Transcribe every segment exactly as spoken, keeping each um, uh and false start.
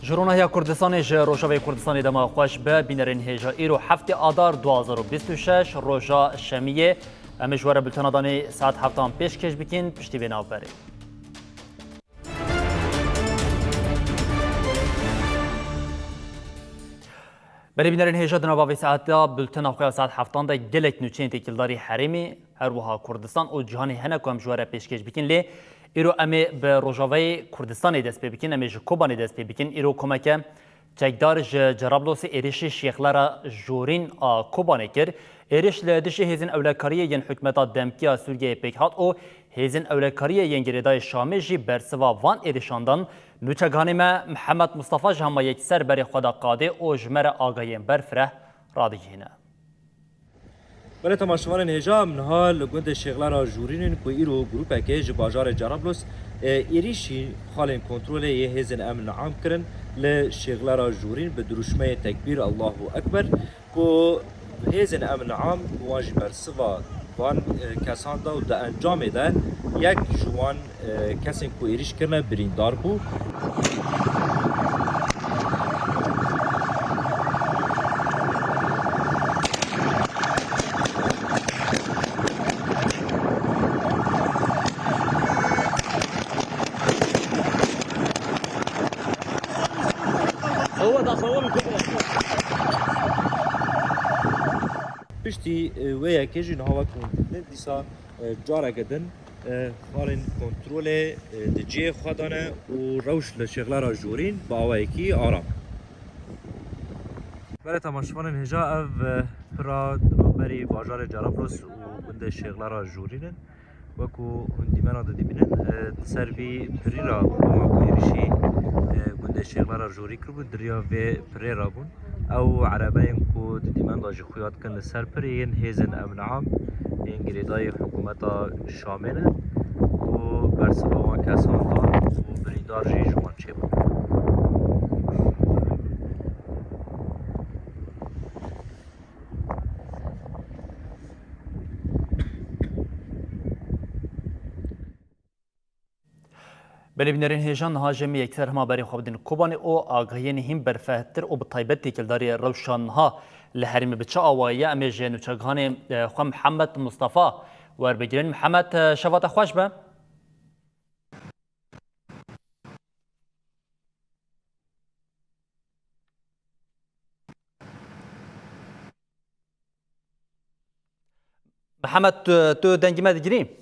Ji ronahiya Kurdistanê, ji Rojavayê Kurdistanê dema xweş be, bînerên hêja, îro heftê Adar du hazar û bîst û şeş, roja şemiyê. Em ê ji we re bultena danê saet heftan pêşkêş bikin, piştî vê navberê. Belê bînerên hêja, di nava vê saeta bultena xwe ya saet heftan de gelek nûçeyên têkildarî herêmê, her wiha Kurdistan û cîhanê hene ku em ji we re pêşkêş bikin, lê îro em ê bi Rojavayê Kurdistanê dest pê bikin, em ê ji Kobanê dest pê bikin. Îro komeke çekdar ji Cerablosê êrişî Şêxlera Jorîn a Kobanê kir. Êriş li dijî hêzên ewlekariyê yên hikûmeta demkî ya Sûriyeyê pêk hat û hêzên ewlekariyê yên girêdayî Şamê jî bersiva van êrişan dan. Nûçeganê me Mihemed Mustafa ji hema yekser berê xwe de qadê û ji me re agahiyên berfireh radigihîne. Belê temaşevanên hêja, em niha li gundê Şêxlera Jûrîn in ku îro grûpekê ji bajarê Cerablos, e, êrîşî xalên kontrolê yê hêzên emn am kirin li Şêxlera Jûrîn bi dirûşmeyê tekbîr, Allahu Ekber, ku hêzên emn am wan jî bersiva van, e, kesan da û di encamê de yek ji wan, e, kesên ku êrîş kirine birîndar bû. Piştî, e, wê yekê jî niha wek hûn dibînin, dîsa, e, careke din, e, xalên kontrolê, e, di cihê xwe de ne û rewş li Şêxlera Jûrîn bi awayekî aram. Belê temaşevanên hêja, ev, e, pira di navberî bajarê Cerablos û gundê Şêxlera Jûrîn in. Wekû hûn dîmena didibînin, e, di ser vî pirî re hema ku êrîşî, e, gundê Şêxlera Jûrî kiribû, di riya vê pirê re bûn. Ew erebeyên ku di dîmen de jî xuya dikin li ser pirê yên hêzên emn am, yên girêdayî hikûmeta Şamê ne û bersiva wan kesan dan û birîndar jî ji wan çêbûn. Belê bînerên hêja, niha jî em ê yekser hema berê xwe bidin Kobanê û agahiyên hîn berfirehtir û bi taybet têkildarî rewşa niha li herêmê bi çi awayî ye, em ê ji nûçegihanê, e, xwe Mihemed Mustafa werbigirin. Mihemed, e, şeva te xweş be. Mihemed, tu, tu dengê me digirî?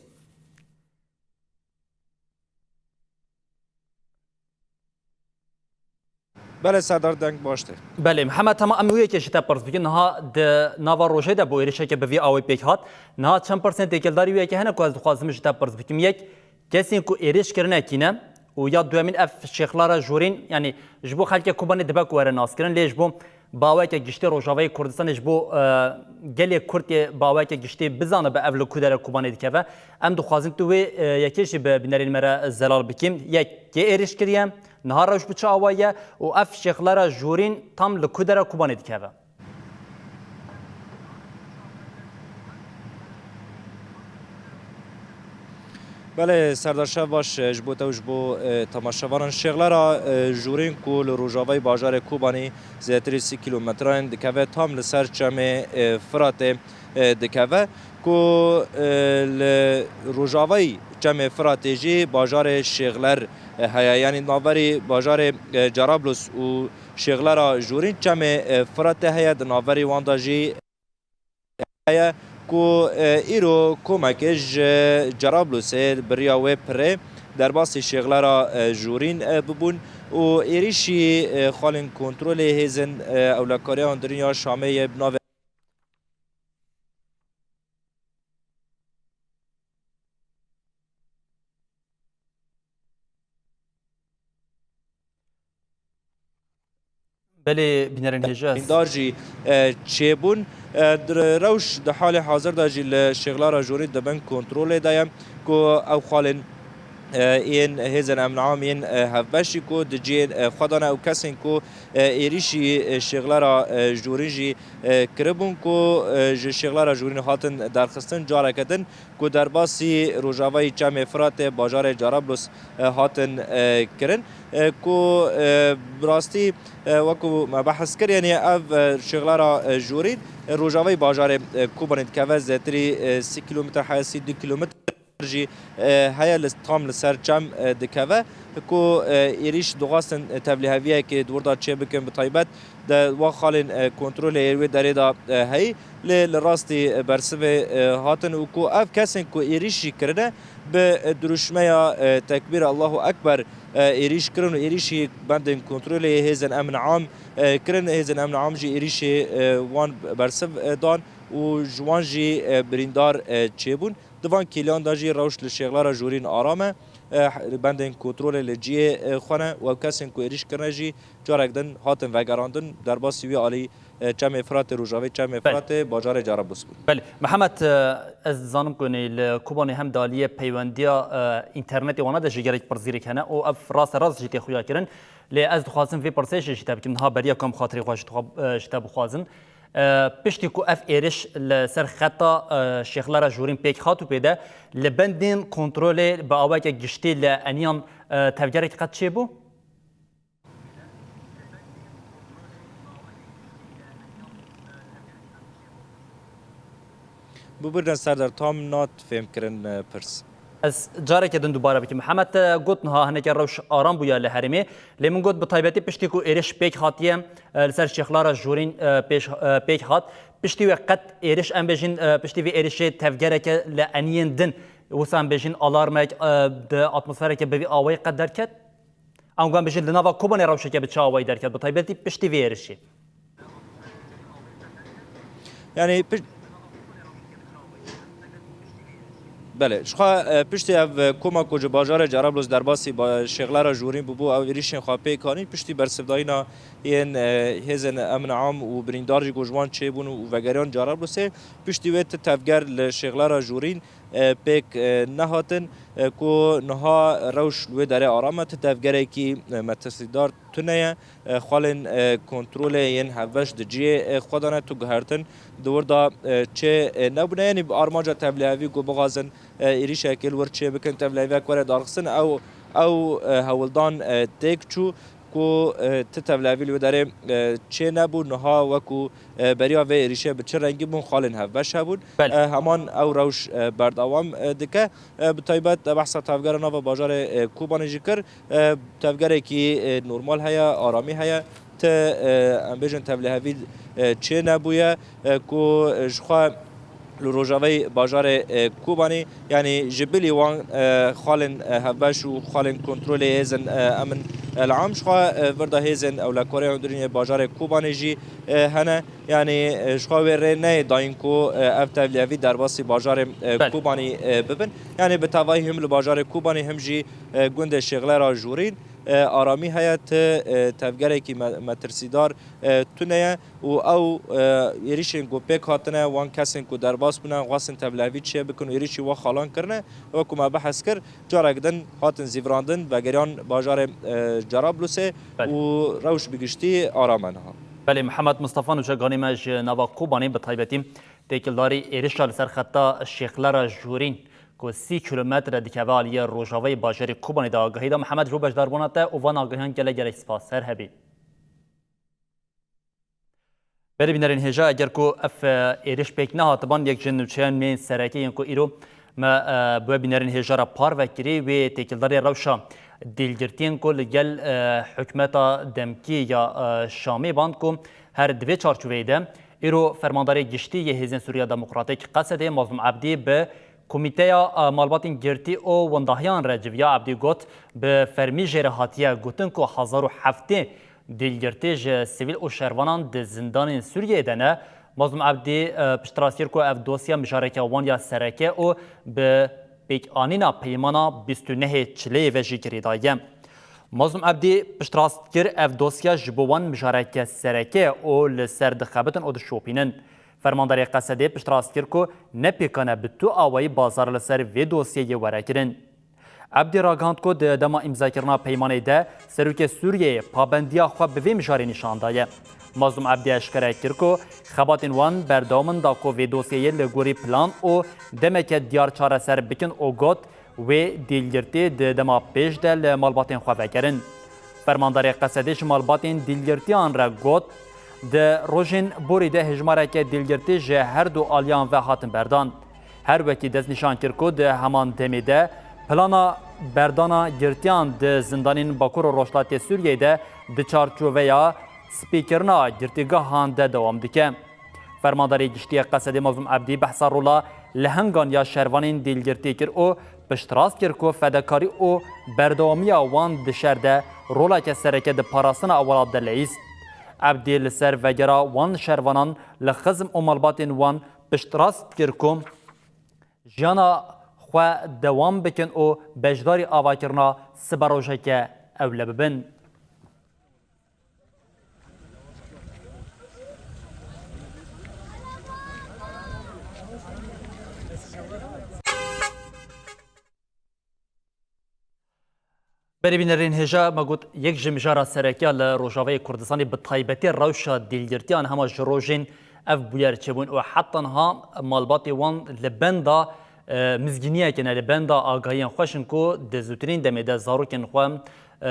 Belê Serdar, deng baş tê. Belê, Mihemed, hema em wê yekê ji te pirs bikin. Niha di nava rojê de bû êrişeke bi vî awê pêk hat. Niha çend pirsên têkildarî wê yekê hene ku ez dixwazim ji te pirs bikim. Yek, kesên ku êrîş kirine kî ne û ya duyemîn ev Şêxlara Jorîn, yanî ji bo xelkê Kobanê dibe ku were naskirin, lê ji bo baweke giştî Rojavayê Kurdistanê, ji bo, e, gelê Kurd yê baweke giştî bizanibe ev li ku dere Kobanê dikeve. Em dixwazin tu wê, e, yekê jî bi bînerên me re zelal bikîm. Yek, kê êrîş kiriye, niha rewş bi çi awayî ye û ev Şêxlara Jorîn tam li ku dere Kobanê dikeve? Belê Serdar, şev baş, e, ji bo te û ji bo, e, temaşevanan. Şêxlera, e, Jûrîn ku li rojavayê bajarê Kobanê zêdetirî sî kîlometreyan dikeve, tam li ser çemê, e, Firatê, e, dikeve, ku, e, li rojavayî çemê Firatê jî bajarê Şêxler, e, heye, yanî navberî bajarê, e, Cerablus û Şêxlera Jûrîn çemê, e, Firatê heye, di navberî wan de jî heye ku, e, îro komekê ji Cerablusê bi riya wê pirê derbasî Şêxlera, e, Jûrîn, e, bibûn û êrîşî, e, xalên kontrolê hêzên, e, ewlekariya hundirîn ya Şamê yê bi navê Belê bînerên hêja. Îndar jî, e, çêbûn. E, di rewş di halê hazir de jî li Şêxlara Jorî di bin kontrolê de ye ku ew xalên e, yên hêzên emn am yên, e, hevbeşî ku di cihê, e, xwe de ne û kesên ku, e, êrîşî, e, şêxlera, e, jorîn jî, e, kiribûn ku, e, ji şêxlera jorîn hatin derxistin, careke din ku derbasî rojavayî Çemê Firatê bajarê Carablus, e, hatin, e, kirin, e, ku, e, bi rastî, e, wekû me behs kir, yanî ev, e, şêxlera, e, jorîn, e, rojavayî bajarê, e, Kobanê dikeve, zêtirî, e, sî kîlometre heye, sî du kîlometre jî, e, heye li, tam li ser çem, e, dikeve, ku, e, êrîş dixwastin, e, tevlîheviyekê di wir de çêbikin, bi taybet di wan xalên, e, kontrolê yên wê derê de, e, heyî. Lê li rastî, e, bersivê, e, hatin û ku ev kesên ku êrîş jî kirine bi, e, dirûşmeya, e, tekbîr Allahu Ekber, e, êrîş kirin û êrîşî bendên kontrolê hêzên emn am, e, kirin. Hêzên emn am jî êrîşê, e, wan bersiv, e, dan û ji wan jî, e, birîndar, e, çêbûn. Di van kêliyan de jî rewş li şêxlera jorîn aram e. E, bendên kontrolê li cihê, e, xwe ne û ew kesên ku êrîş kirine jî carek din hatin vegerandin. Derbasî wî alî, e, Çemê Firatê, rojavê Çemê Belê. Firatê, bajarê Carablus bû. Belê. Mihemed, e, ez dizanim ku nê li Kobanê hem di aliyê peywendiya, e, înternetê wana de jî gelek pirsgirêk hene û ev raste rast jî tê xuya kirin. Lê ez dixwazim vê pirsê jî ji te bikim. Niha beriya ku em xatirê xwe ji te, e, ji te bixwazin. E, piştî ku ev êriş li ser xeta, e, şêxlera jorîn pêk hat û pê de li bendên kontrolê bi awayeke giştî li eniyan, e, tevgerek qet çêbû? Bibirne Serdar, tam nat fêm kirin, e, pirs. Ez careke din dubare bikim. Mihemed, te got niha hineke rewş aram bûye li herêmê. Lê min got bi taybetî piştî ku êriş pêk hatiye, e, li ser şêxlara jorîn, e, pêş, e, pêk hat. Piştî wê qet êriş, em bêjin, e, piştî vê êrişê tevgereke li eniyên din, wisa em bêjin alarmek, e, di atmosfereke bi vî awayî qet derket? Em guhan bêjin li nava Kobanê rewşeke bi çi awayî derket, bi taybetî piştî vê êrişê? Yanî piş-, belê, ji xwe, e, piştî ev, e, koma ku ji bajarê Cerablus derbasî ba-, şêxlera jorîn bûbû, ew êrîşên xwe pêk anîn, piştî bersivdayîna yên, e, hêzên emn am û birîndar jî ku ji wan çêbûn û vegeriyan Cerablusê, piştî wê ti tevger li şêxlera jorîn e, pêk, e, nehatin, e, ku niha rewş li wê derê aram e, ti tevgerekî, e, metirsîdar tune ye. E, xalên, e, kontrolê yên hevbeş di cihê, e, xwe de ne, tu guhertin di wir de, e, çê, e, nebûne. Yanî bi armanca tevlihevî ku bixwazin, e, êrîşekê li wir çê bikin, tevliheviyek were darxistin, ew, ew, e, hewldan, e, têk çû. Ku, e, ti tevlihevî li wê derê, e, çê nebû, niha wekû, e, beriya vê êrîşê bi çi rengî bûn, xalên hevbeş hebûn. Belê. E, heman ew rewş, e, berdewam, e, dike. E, bi taybet te behsa tevgera nava bajarê, e, Kobanê jî kir. E, tevgerekî, e, normal heye, aramî heye. Ti, e, em bêjin tevlihevî, e, çê nebûye, e, ku, e, ji xwe li rojavayê bajarê, e, Kobanê, yanî ji bilî wan, e, xalên, e, hevbeş û xalên kontrolê hêzên, e, emn, e, li am ji xwe, e, vir de hêzên ewlekarê hundirînê bajarê Kobanê jî, e, hene. Yanî, e, ji xwe wê rê neyê dayîn ku, e, ev tevlihevî derbasî bajarê, e, Belê. Kobanê, e, bibin. Yanî bi tevahî him li bajarê Kobanê him jî, e, gundê Şêxlera Jorîn, e, aramî heye, ti, e, tevgerekî me-, metirsîdar, e, tune ye. Û ew, e, êrîşên ku pêk hatine, wan kesên ku derbas bûne, xwestin tevlihevî çê bikin û êrîşî wan xalan kirine, wekû me behs kir, carek din hatin zîvirandin, vegeriyan bajarê, e, Cerablusê Belê. Û rewş bi giştî aram e niha. Belê, Mihemed Mistefa nûçeganê me ji nava Kobanê, bi taybetî têkildarî êrişa li ser xeta Şêxlera Jorîn ku sî kîlometre dikeve aliyê rojavayê bajarê Kobanê de agahî da. Mihemed, ji bo beşdarbûna te û van agahiyan gelek gelek spas. Her hebî. Belê bînerên hêja, eger ku ev, e, êriş pêk nehatiban, yek ji nûçeyan yên sereke yên ku îro me, e, bi we bînerên hêja re parve kirî, wê têkildarî rewşa dîlgirtiyên ku li gel, e, hikûmeta demkî ya, e, Şamê band ku her di vê çarçoveyê de îro Fermandarê Giştî yê Hêzên Sûriya Demokratîk, Qesedê, Mazlûm Ebdî bi Komîteya, e, Malbatên Girtî û Windahiyan re civiya. Ebdî got, bi fermî jê re hatiye gotin ku hezar û heftê dîlgirtî ji sivîl û şervanan di zindanên Sûriyeyê de ne. Mazlûm Ebdî, e, piştrast kir ku ev dosya mijareke wan ya sereke û bi pêkanîna peymana bîst û nehê Çileyê ve jî girêdayî ye. Mazlûm Ebdî piştrast kir, ev dosya ji bo wan mijareke sereke û li ser dixebitin û dişopînin. Fermandarê Qesedê piştrast kir ku ne pêkan e bi tu awayî bazar li ser vê dosyeyê were kirin. Ebdî ragihand ku di dema îmzakirina peymanê de Serokê Sûriyeyê pabendiya xwe bi vê mijarê nîşan daye. Mazlûm Ebdî eşkere kir ku xebatên wan berdewam in da ku vê dosyeyê li gorî plan û demeke diyar çareser bikin û got, wê dîlgirtî di dema pêş de li malbatên xwe vegerin. Fermandarê Qesedê ji malbatên dîlgirtiyan re got, di rojên borî de hejmareke dîlgirtî ji her du aliyan ve hatin berdan. Her wekî destnîşan kir ku di heman demê de plana berdana girtiyan di zindanên Bakur û Rojhilatê Sûriyeyê de di çarçoveya spîkirina girtîgehan de dewam dike. Fermandarê Giştî yê Qesedê Mazlûm Ebdî behsa rola lehengan ya şervanên dîlgirtî kir û piştrast kir ku fedekarî û berdewamiya wan di şer de roleke sereke di parastina ew welat de leyîst. Ebdî li ser vegera wan şervanan li xizm û malbatên wan piştrast kir ku jiyana xwe dewam bikin û beşdarî avakirina siberojeke ewle bibin. Berê bînerên hêja, me got yek ji mijara sereke li Rojavayê Kurdistanê bi taybetî rewşa dîlgirtiyan hema ji rojên ev bûyer çêbûn û heta niha malbatê wan li benda, e, mizgîniyekê ne, li benda agahiyên xweş in ku di zûtirîn demê de zarokên xwe, e,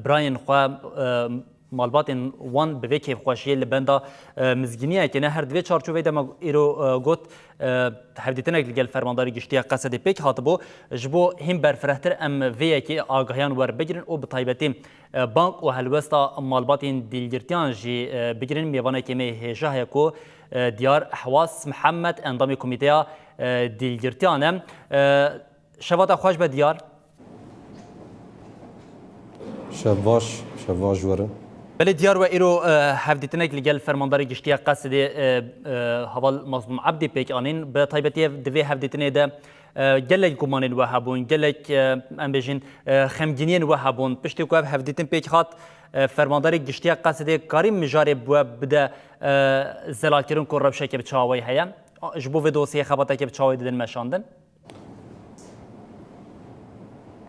birayên xwe, e, malbatên wan bi vê kêfxweşiyê li benda, e, mizgîniyekê ne. Her di vê çarçoveyê de me îro, e, got, e, hevdîtinek li gel Fermandarê Giştî ya Qesedê pêk hatibû. Ji bo hîn berfirehtir em vê yekê agahiyan werbigirin û bi taybetî, e, bang û helwesta malbatên dîlgirtiyan jî, e, bigirin. Mêvanekê me hêja heye ku, e, Diyar Ehwas Mihemed endamê Komîteya, e, Dîlgirtiyan e. E, Şeva te xweş be Diyar. Şev baş, şev baş ji we re. Belê Diyar, we îro, e, hevdîtinek li gel Fermandarê Giştî ya Qesidê, e, e, Heval Mazlûm Ebdî pêk anîn. Bi taybetî ev, di vê hevdîtinê de, e, gelek gumanên we hebûn, gelek, e, em bêjin, e, xemgîniyên we hebûn. Piştî ku ev hevdîtin pêk hat, e, Fermandarê Giştî ya Qesidê karî mijarê bi we bide, e, zelakirin ku rewşeke bi çawa wê heye? Ji bo vê dosyeyê xebateke bi çawa wê didin meşandin?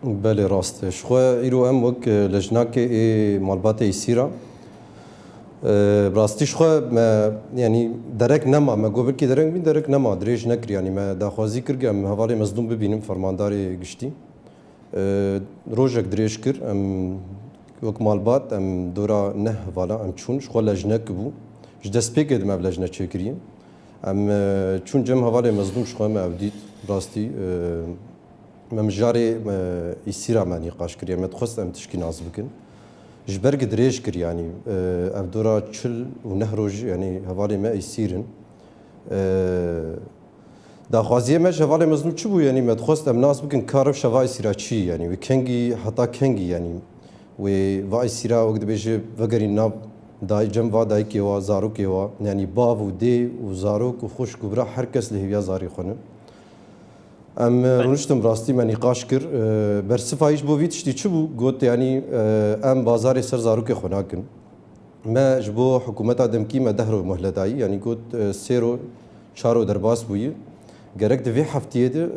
Belê, rast e. Ji xwe îro em wek, e, lejnakê ê malbatê Îsîra, e, bi rastî ji xwe me, yanî derek nema, me got belkî derek bî, derek nema, dirêj nekir, yanî me daxwazî kir, em hevalê Mezlûm bibînin, fermandarê giştî. E, rojek dirêj kir, em wek malbat, em dora neh hevala em çûn, ji xwe lejnek bû. Ji destpêkê de me ev lejne çêkiriye. Em, e, çûn cem hevalê Mezlûm, ji xwe me ev dît. Rastî, e, me mijarê, e, Îsîra me nîqaş kiriye. Me dixwest em tişkî nas bikin. Ji ber ku dirêj kir, yanî, e, ev dora çil û neh roj, yanî hevalê me Îsîr in. E, daxwaziyê me ji hevalê Mezlûm çi bû? Yanî me dixwest em nas bikin ka rewşa va Îsîra çi ye, yanî wê kengî, heta kengî, yanî wê va Îsîra wek dibêje vegerîn nav dayî, cem va dayikê wa, zarokê wa, yanî bav û dê û zarok û xwişk û bira her kes li hêviya zarê xwe ne. Em, e, Belê. Rûniştin rastî me nîqaş kir. E, bersiva wî ji bo vî tiştî çi bû? Got, yanî, e, em bazarê ser zarokê xwe nakin. Me ji bo hikûmeta demkî me deh roj muhle dayî, yanî got, e, sê roj, çar roj derbas bûyî. Gerek di vê heftiyê de,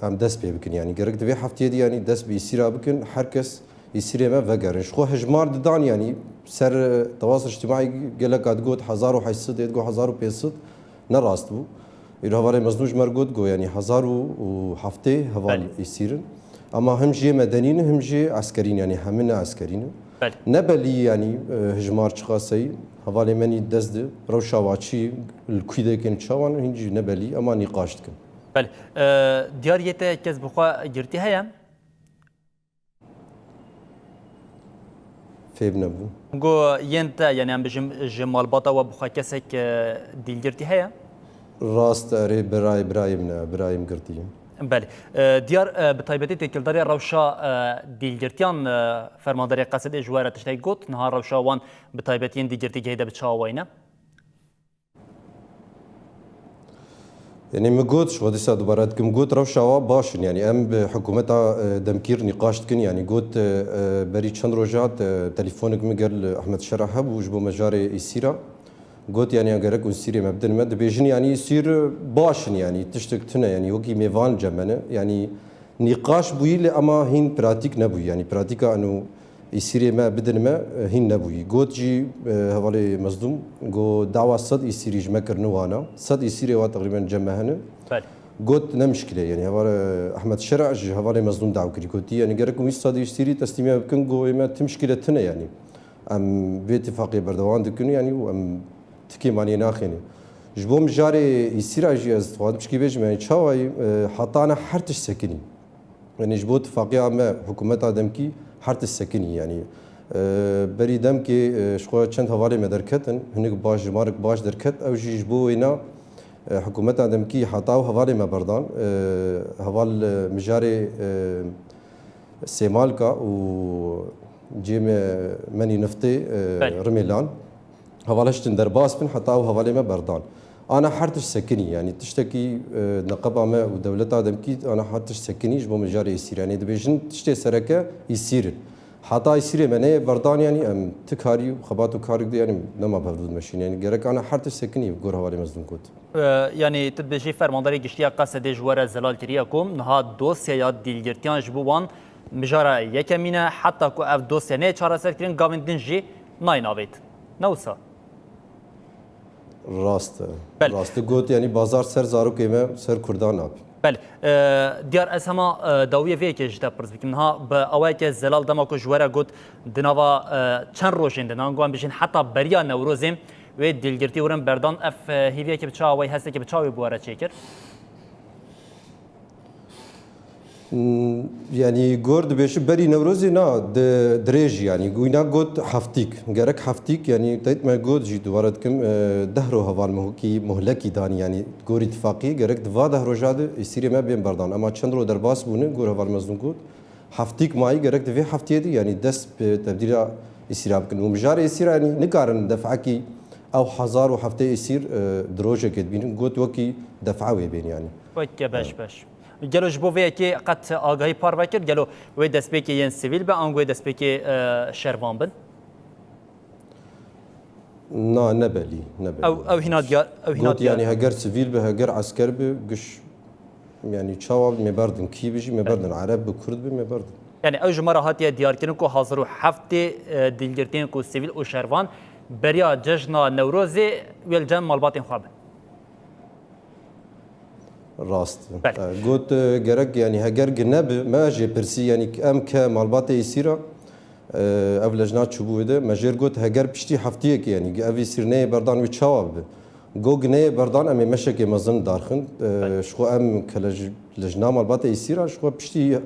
e, em dest pê bikin, yanî gerek di vê heftiyê de, yanî dest bi Îsîra bikin, her kes Îsîrê me vegerin. Ji xwe hejmar didan, yanî ser, e, tewasa îctimaî gelek a digot hezar û heyt sed, yê digot hezar û pênc sed, ne rast bû. Îro hevalê Mezlûm ji me re got, got, yanî hezar û heftê heval Belê. Îsîr in. Ama him jê medenî ne, him jê eskerî ne, yanî hemine eskerî ne. Belê. Ne belî, yanî, e, hejmar çiqaseyî, hevalê me nî dest di rewşa wa çi, li kû de kên çawan, hîn jî ne belî, ama nîqaş dikin. Belê. E, diyar yê te kes bi xwe girtî heye? Fêm nebû. Go yên te, yanî em bijim ji malbata we bi xwe kesek, e, dîlgirtî heye? Rast, erê, birayê, birayê min e, birayê min girtî ye. Belê. E, diyar, e, bi taybetî têkildariya rewşa, e, dîlgirtiyan, e, fermandarê Qesedê ji we re tiştek got, niha rewşa wan bi taybetî yên dîlgirtîgehê de bi çawa wayne? Yanî min got, ji xwe dîsa dubare dikim, got rewşa wa baş in. Yanî em bi hikûmeta, e, demkî re nîqaş dikin. Yanî got, e, e, berî çend roja, e, telefonek min gel Ehmed Şera hebû ji bo mijarê Îsîra. Got, yanî gerek Îsîrê me bidin me. Dibêjin, yanî Îsîr baş in, yanî tiştek tune, yanî wekî mêvan cem me ne. Yanî Nîqaş bûyî lê ema hîn pratîk nebûyî. Yanî pratîka eno îsîrê me bidin me, e, hîn nebûyî. Got jî, e, hevalê Mezlûm, got dawa sed îsîrî ji me kirine wana. Sed îsîrê wa teqrîben cem me hene. Belê. Got ne mişkîle, yanî heval, e, Ehmed Şera ji hevalê Mezlûm daw kirî. Gotî, yanî gerek wî sed îsîrî teslîmiya bikin, got ê me ti mişkîle tune yanî. Em vê tifaqê berdewam dikin, yanî û em tikê maniyê naxêne. Ji bo mijarê îsîra jî ez dixwazim çikî bêjim, yanî çawa yî, e, heta ana her tişt sekinî. Yanî ji bo tifaqiya me, hikûmeta demkî her tişt sekinî, yanî, e, berî demkê, e, ji xwe çend hevalê me derketin, hinek baş, jimarek baş derket, ew jî ji bo wêna, e, hikûmeta demkî heta ew hevalê me berdan, e, heval, e, mijarê, e, Sêmalka û cê me menî niftê, e, Belê. Rimêlan. Heval hiştin derbas bin, heta ew hevalê me berdan. Ana her tişt sekinî, yanî tiştekî, e, neqeba me û dewleta demkî ana her tişt sekinî ji bo mijarê îsîr. Yanî dibêjin tiştê sereke îsîr in. Heta îsîrê me neyê berdan, yanî em ti karî û xebat û karik de, yanî nema berdû dimeşîn. Yanî gerek ana her tişt sekinî gor hevalê Mezlûm got. E, yanî tu dibêjî fermandarê giştî ya Qesedê ji we re zelal kiriye ku niha dosyeya dîlgirtiyan ji bo wan mijara yekemîn e, heta ku ev dosye neyê çareserkirin, gavên din jî nayên avêtin. Ne wisa? Rast e. Belê. Rast e. Got, yanî bazar ser zarokê me, ser Kurdan nabe. Belê. E, diyar ez hema, e, dawiyê vê yekê ji te pirs bikim. Niha bi awayeke zelal dema ku ji we re got, di nava, e, çend rojên de, nan guan bijîn heta beriya Newrozê wê dîlgirtî werin berdan, ev, e, hêviyeke bi çawa, hestekê bi çawa wê bi we re çêkir? Hmm, yanî gor dibêje berî Newrozê na di, dirêj, yanî wîna got heftîk. Gerek heftîk, yanî teyt me got jî dubare dikim, e, deh ro heval me wekî muhlekî danî, yanî gorî tifaqî gerek di va deh roja de îsîrê me bên berdan. Ema çend ro derbas bûne, gor heval Mezlûm got, heftîk mayî gerek di vê heftiyê de, yanî dest bi tebdîla îsîra bikin. Û mijarê îsîra, yanî nikarin defekî ew hezar û heftê îsîr, e, di rojekê dibînin. Got wekî defa wê bên, yanî. Weke beş beş. Gelo ji bo vê yekê qet agahî parve kir? Gelo wê destpêkê yên sivîl be, ango wê destpêkê, e, şervan bin? Na, ne belî, ne belî. Ew, ew hîna diyar, ew hîna Got, diyar. Yanî heger sivîl be, heger esker be, giş, yanî çawa be, me berdin kî be jî, me berdin ereb be, kurd be, me berdin. Yanî ew ji me re hatiye diyarkirin ku hazir û heftê, e, dîlgirtiyên ku sivîl û şervan beriya cejna Newrozê wê li cem malbatên xwe bin. Rast. Belê. E, got, e, gerek, yanî heger gine bi, me jê pirsî, yanî em ke malbatê îsîra, e, ev lejna çûbû wê de, me jêr got heger piştî heftiyekê, yanî ev îsîr neyê berdan wê çawa bibe? Go gineyê berdan em ê meşekê mezin darxin. E, Belê. Ji xwe em ke lej-, lejna malbatê îsîra, ji xwe piştî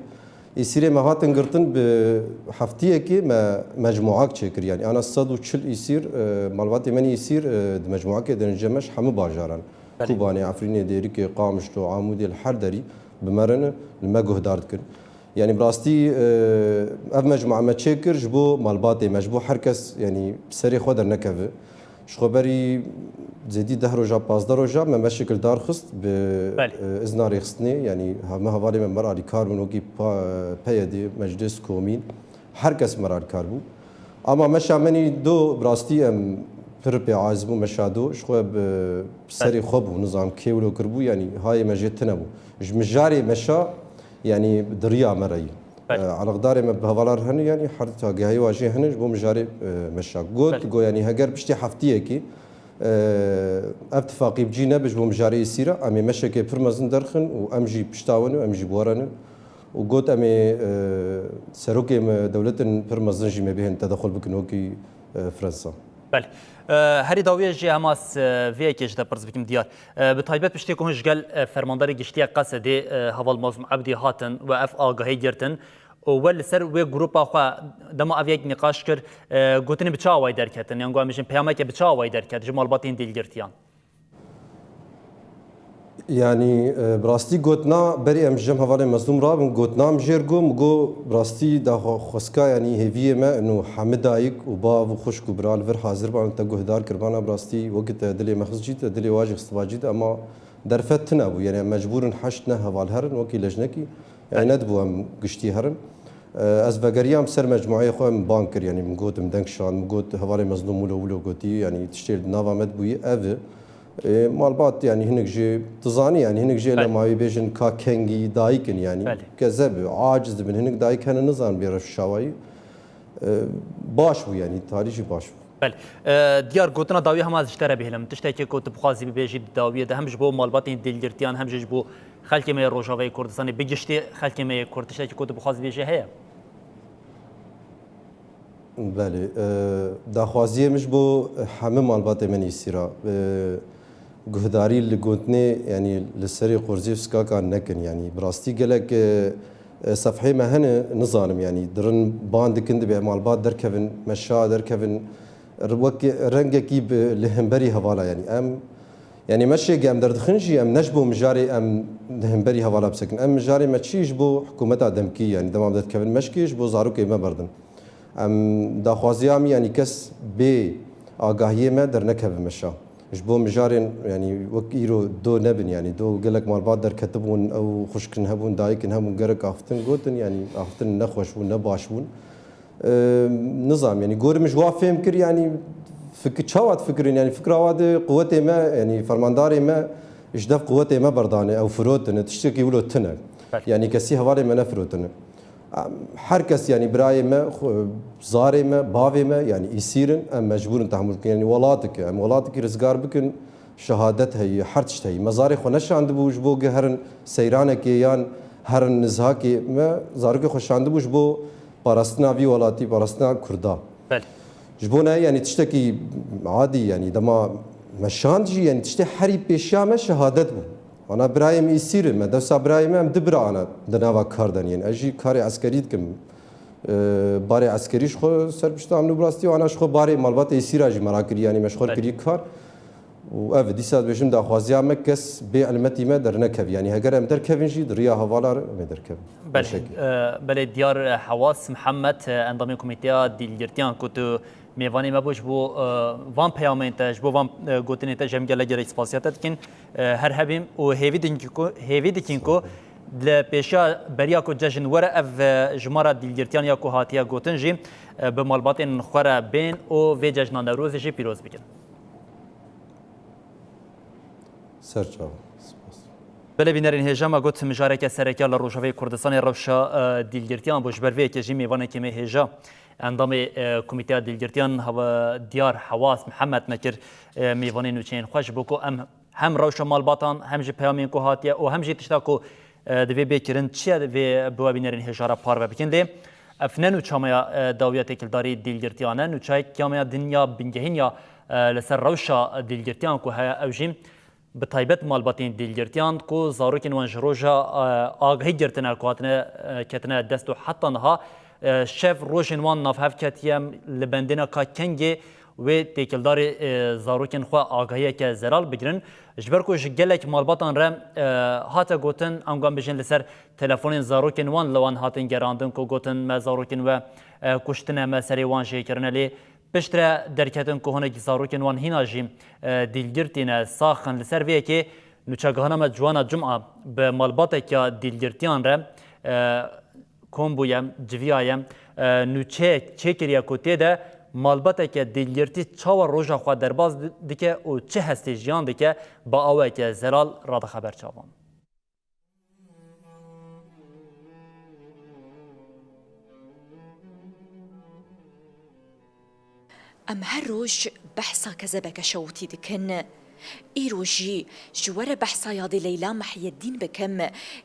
îsîrê me hatin girtin bi heftiyekê me mecmuak çêkir. Yanî ana sed û çil îsîr, e, malbatê menî îsîr, e, di mecmuakê de ne, ji me ji hemû bajaran. Belê. Kobanê, Efrînê, Dêrikê, Qamişlo, Amûdê, li her derî bi me re ne, li me guhdar dikin. Yanî bi rastî, e, ev mecmua me çêkir ji bo malbatê me, ji bo her kes, yanî serê xwe dernekeve. Ji xwe berî zêdî deh roja, pazdeh roja me meşekil darxist bi, Belê. E, izna rêxistinê, yanî heme hevalê me mer alîkar bûn, wekî pa-, P Y D, Meclis, Komîn, her kes mer alîkar bû. Ama meşa menî do, bi rastî em pir pê aciz bû meşa do, ji xwe bi serê Belê. Xwe bû, nizam kê wilo kiribû, yanî hayê me jê tune bû. Ji mijarê meşa, yanî di riya me re yî. Belê. E, eleqdarê me bi hevalar hene, yanî her tagehayê wa jê hene, ji bo mijarê, e, meşa. Got, Belê. Go, yanî heger piştî heftiyekê, e, ev tifaqî bi cî nebe ji bo mijarê îsîra, em ê meşekê pir mezin derxin û em jî pişta we ne, em jî bi we re ne. Û got, em ê, e, serokê me dewletin pir mezin jî me bihên tedexul bikin wekî, e, Fransa. Belê. E, herî dawiyê jî hema s-, vê yekê ji te pirs bikim diyar. E, bi taybet piştê ku hûn ji gel, e, fermandarê giştî ya Qesedê, e, heval Mazlûm Ebdî hatin we ev agahî girtin û we li ser wê grupa xwe dema ev yek nîqaş kir, e, gotinê bi çi awayî derketin? Yan ku em bijin peyameke bi çi awayî derket ji malbatên dîlgirtiyan? Yanî, e, bi rastî gotina berî em ji cem hevalên Mezlûm rabin, gotina min jêr got, min got, bi rastî daxwe-, xwestka, yanî hêviyê me ino hemî dayik û bav û xwişk û bira li vir hazir ban, te guhdar kiribana, bi rastî wekî te dilê me xist cî, te dilê wa jî xistiba cî de, ema derfet tune bû, yanî em mecbûr in heşt neh heval herin, wekî lejnekî, yanî Belê. Nedibû em giştî herin. E, ez vegeriyam ser mecmueyê xwe, min bang kir, yanî min got, min deng şand, min got, hevalê Mezlûm wilo wilo gotî, yanî tiştê li nava me dibûyî ev e. E, malbat, yani hinek jî dizanî, yani hinek jî Belê. Lema wî bêjin ka kengî dayik in, yani Belê. Kezeb, aciz dibin, hinek dayik hene nizanin bê rewş şawayî. E, baş bû, yani tarî jî baş bû. Belê. E, diyar, gotina dawî hema ez ji te re bihêlim. Tiştekî ku tu bixwazî bibêjî di dawiyê de hem ji bo malbatên dîlgirtiyan hem jî ji bo xelkê me yê Rojavayê Kurdistanê, bi giştî xelkê me yê Kurd, tiştekî ku tu bixwazî bêjî heye? Belê, e, daxwaziyê min ji bo hemî malbatê min îsîra, e, guhdarî li gotinê, yanî li serê qurzî û sikakan nekin. Yanî bi rastî gelek, e, e, sefhê me hene, nizanim, yanî dirin ban dikin, dibê malbat derkevin, meşa derkevin, wek rengekî bi, li hemberî hevala, yanî em, yanî meşê ge em derdixin jî, em ne ji bo mijarê em li hemberî hevala bisekin. Em mijarê me çi ji bo hikûmeta demkî, yanî dema em derdikevin meşkê ji bo zarokê me berdin. Em daxwaziya min, yanî kes bê agahiyê me dernekeve meşa. Ji bo mijarên, yanî wek îro do nebin, yanî do gelek malbat derketibûn, ew xwişkin hebûn, dayikin hebûn, gerek axiftin gotin, yanî axiftin nexweş bûn, ne baş bûn. Eee, nizam, yanî gorim ji wa fêm kir, yanî fik-, çawa difikirin, yanî fikra wa de quwetê me, yanî fermandarê me ji dev quwetê me berdane, ew firotine, tiştekî wilo tune. Belê. Yanî kesî hevalê me nefirotine. Em, her kes, yanî birayê me, xwe, zarê me, bavê me, yanî îsîr in, em mecbûr in tehemûl bikin. Yanî welatikê, em welatikî rizgar bikin, şehadet heyî, her tişt heyî. Me zarê xwe neşandibû ji bo ge herin seyranekê yan herin nizakê, me zarokê xwe şandibû ji bo parastina vî welatî, parastina Kurda. Belê. Ji bo ne, yanî tiştekî adî, yanî dema me şand jî, yanî tiştê herî pêşiya me şehadet bû. Ana birayê min îsîr in, me dewsa birayê me em du bira ana di nava kar de yên. Ez jî karê eskerî dikim. Ee, barê eskerî ji xwe ser pişta min û bi rastî û ana ji xwe barê malbatê îsîra jî me rakirî, yanî me ji xwe Belê. Kirî kar. Û ev, dîsa dibêjim, daxwaziya me kes bê elmetî me dernekevî. Yanî heger em derkevin jî di riya hevala re em ê derkevin. Belê, Teşekkür. E, belê, diyar, e, Hewas Mihemed, e, endamê Komîteya Dîlgirtiyan ku tu mêvanê me bû, ji bo, e, van peyamên te, ji bo van, e, gotinên te, ji em gelek gelek spasiya te dikin. E, her hebîm û hêvî dikin ku, hêvî dikin ku Sağ ol. Li pêşiya beriya ku cejn were, ev, e, jimara dîlgirtiyan ya ku hatiye gotin jî, e, bi malbatên xwe re bên û vê cejna Newrozê jî pîroz bikin. Ser çavan. Spas. Belê bînerên hêja, me got mijareke sereke li Rojavayê Kurdistanê rewşa, e, dîlgirtiyan bû. Ji ber vê yekê jî mêvanekî me hêja, endamê, e, Komîteya Dîlgirtiyan Hewa-, Diyar Hewas Mihemed me kir, e, mêvanê nûçeyên xwe, ji bo ku em hem rewşa malbatan, hem jî peyamên ku hatiye û hem jî tişta ku, e, divê bê kirin çi ye, divê bi we bînerên hêja re parve bikin. Lê ev ne nûça me ya, e, dawiya têkildarî dîlgirtiyan e, nûçayek ya me ya din ya bingehîn ya, e, li ser rewşa dîlgirtiyan ku heye, ew jî bi taybet malbatên dîlgirtiyan ku zarokên wan ji roja, e, agahî girtine ku hatine, e, ketine dest û heta niha, e, şev rojên wan navhev ketiye, li bendêna ka kengê wê têkildarê, e, zarokên xwe agahiyeke zelal bigirin. Ji ber ku ji gelek malbatan re, e, hate gotin, ango em bêjin li ser telefonên zarokên wan li wan hatin gerandin ku gotin, me zarokên we, e, kuştine, me serê wan jê kirine, lê piştre derketin ku hinek zarokên wan hîna jî, e, dîlgirtî ne, sax in. Li ser vê yekê nûçegihana me Ciwana Cuma bi malbateke dîlgirtiyan re, e, kom bûye, civiyaye, e, nûçeyek çêkiriye ku tê de malbateke dîlgirtî çawa roja xwe derbas di-, dike û çi hestê jiyan dike, bi aweke zelal radixe ber çavan. Em her roj behsa kezebeke şewitî dikin. Îro jî ji we re behsa yadê Leyla Mehyeddîn bikim,